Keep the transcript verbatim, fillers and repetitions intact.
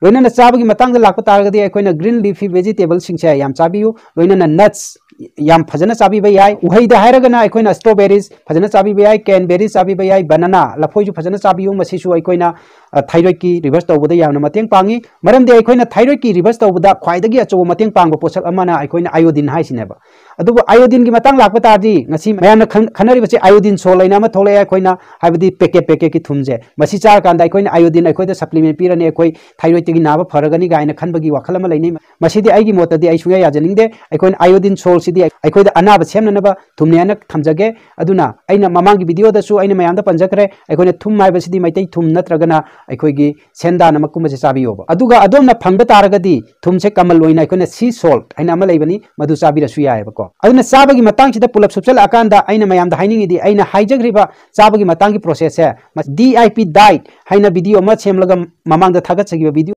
ꯂꯣꯏꯅꯅ ꯆꯥꯕꯒꯤ ꯃꯇꯥꯡꯗ ꯂꯥꯛꯄ ꯇꯥꯔꯒꯗꯤ ꯑꯩꯈꯣꯏꯅ green leafy vegetableꯁꯤꯡꯁꯦ ꯌꯥꯝ ꯆꯥꯕꯤꯌꯨ, ꯂꯣꯏꯅꯅ nuts ꯌꯥꯝ ꯐꯖꯅ ꯆꯥꯕꯤꯕ ꯌꯥꯏ꯫ ꯎꯍꯩꯗ ꯍꯥꯏꯔꯒꯅ ꯑꯩꯈꯣꯏꯅ strawberries ꯐꯖꯅ ꯆꯥꯕꯤꯕ ꯌꯥꯏ, cranberries ꯆꯥꯕꯤꯕ ꯌꯥꯏ, banana, ꯂꯐꯣꯏꯁꯨ ꯐꯖꯅ ꯆꯥꯕꯤꯌꯨ꯫ ꯃꯁꯤꯁꯨ ꯑꯩꯈꯣꯏꯅ, ꯑ, thyroidꯀꯤ reverse ꯇꯧꯕꯗ ꯌꯥꯝꯅ ꯃꯇꯦꯡ ꯄꯥꯡꯉꯤ꯫ ꯃꯔꯝꯗꯤ ꯑꯩꯈꯣꯏꯅ thyroidꯀꯤ reverse ꯇꯧꯕꯗ ꯈ꯭ꯋꯥꯏꯗꯒꯤ ꯑꯆꯧꯕ ꯃꯇꯦꯡ ꯄꯥꯡꯕ ꯄꯣꯠꯁꯛ ꯑꯃꯅ ꯑꯩꯈꯣꯏꯅ iodine ꯍꯥꯏꯁꯤꯅꯦꯕ꯫ ꯑꯗꯨꯕꯨ iodineꯒꯤ ꯃꯇꯥꯡ ꯂꯥꯛꯄ ꯇꯥꯔꯗꯤ, ꯉꯁꯤ ꯃꯌꯥꯝꯅ ꯈꯪ-, ꯈꯟꯅꯔꯤꯕꯁꯤ iodine salt ꯍꯥꯏꯅ ꯑꯃ ꯊꯣꯛꯂꯛꯑꯦ꯫ ꯑꯩꯈꯣꯏꯅ, ꯍꯥꯏꯕꯗꯤ packet packetꯀꯤ ꯊꯨꯝꯁꯦ, ꯃꯁꯤ ꯆꯥꯔꯀꯥꯟꯗ ꯑꯩꯈꯣꯏꯅ iodine ꯑꯩꯈꯣꯏꯗ supplement ꯄꯤꯔꯅꯤ, ꯑꯩꯈꯣꯏ thyroidꯇꯒꯤ ꯅꯥꯕ ꯐꯔꯒꯅꯤ ꯀꯥꯏꯅ ꯈꯟꯕꯒꯤ ꯋꯥꯈꯜ ꯑꯃ ꯂꯩꯅꯩ꯫ ꯃꯁꯤꯗꯤ ꯑꯩꯒꯤ ꯃꯣꯠꯇꯗꯤ ꯑꯩ ꯁꯨꯡꯌꯥ ꯌꯥꯖꯅꯤꯡꯗꯦ꯫ ꯑꯩꯈꯣꯏꯅ iodine saltꯁꯤꯗꯤ ꯑꯩꯈꯣꯏꯗ ꯑꯅꯥꯕ ꯁꯦꯝꯅꯅꯕ ꯊꯨꯝꯅꯦ ꯍꯥꯏꯅ ꯊꯝꯖꯒꯦ꯫ ꯑꯗꯨꯅ ꯑꯩꯅ ꯃꯃꯥꯡꯒꯤ videoꯗꯁꯨ ꯑꯩꯅ ꯃꯌꯥꯝꯗ ꯄꯟꯖꯈ꯭ꯔꯦ, ꯑꯩꯈꯣꯏꯅ ꯊꯨꯝ ꯍꯥꯏꯕꯁꯤꯗꯤ ꯃꯩꯇꯩ ꯊꯨꯝ ꯅꯠꯇ꯭ꯔꯒꯅ ꯑꯩꯈꯣꯏꯒꯤ ꯁꯦꯟꯗꯥꯅꯃꯛꯀꯨꯝꯕꯁꯦ ꯆꯥꯕꯤꯌꯣꯕ꯫ ꯑꯗꯨꯒ ꯑꯗꯣꯝꯅ ꯐꯪꯕ ꯇꯥꯔꯒꯗꯤ ꯊꯨꯝꯁꯦ ꯀꯃꯜ ꯑꯣꯏꯅ ꯑꯩꯈꯣꯏꯅ sea salt ꯍꯥꯏꯅ ꯑꯃ ꯂꯩꯕꯅꯤ, ꯃꯗꯨ ꯆꯥꯕꯤꯔꯁꯨ ꯌꯥꯏꯑꯕꯀꯣ꯫ ꯑꯗꯨꯅ ꯆꯥꯕꯒꯤ ꯃꯇꯥꯡꯁꯤꯗ ꯄꯨꯂꯞ ꯁꯨꯞꯆꯜꯂꯛꯑꯀꯥꯟꯗ ꯑꯩꯅ ꯃꯌꯥꯝꯗ ꯍꯥꯏꯅꯤꯡꯉꯤꯗꯤ, ꯑꯩꯅ ꯍꯥꯏꯖꯈ꯭ꯔꯤꯕ ꯆꯥꯕꯒꯤ ꯃꯇꯥꯡꯒꯤ processꯁꯦ, ꯃ-, D I P diet ꯍꯥꯏꯅ video ꯑꯃ ꯁꯦꯝꯂꯒ ꯃꯃꯥꯡꯗ ꯊꯥꯒꯠꯆꯈꯤꯕ video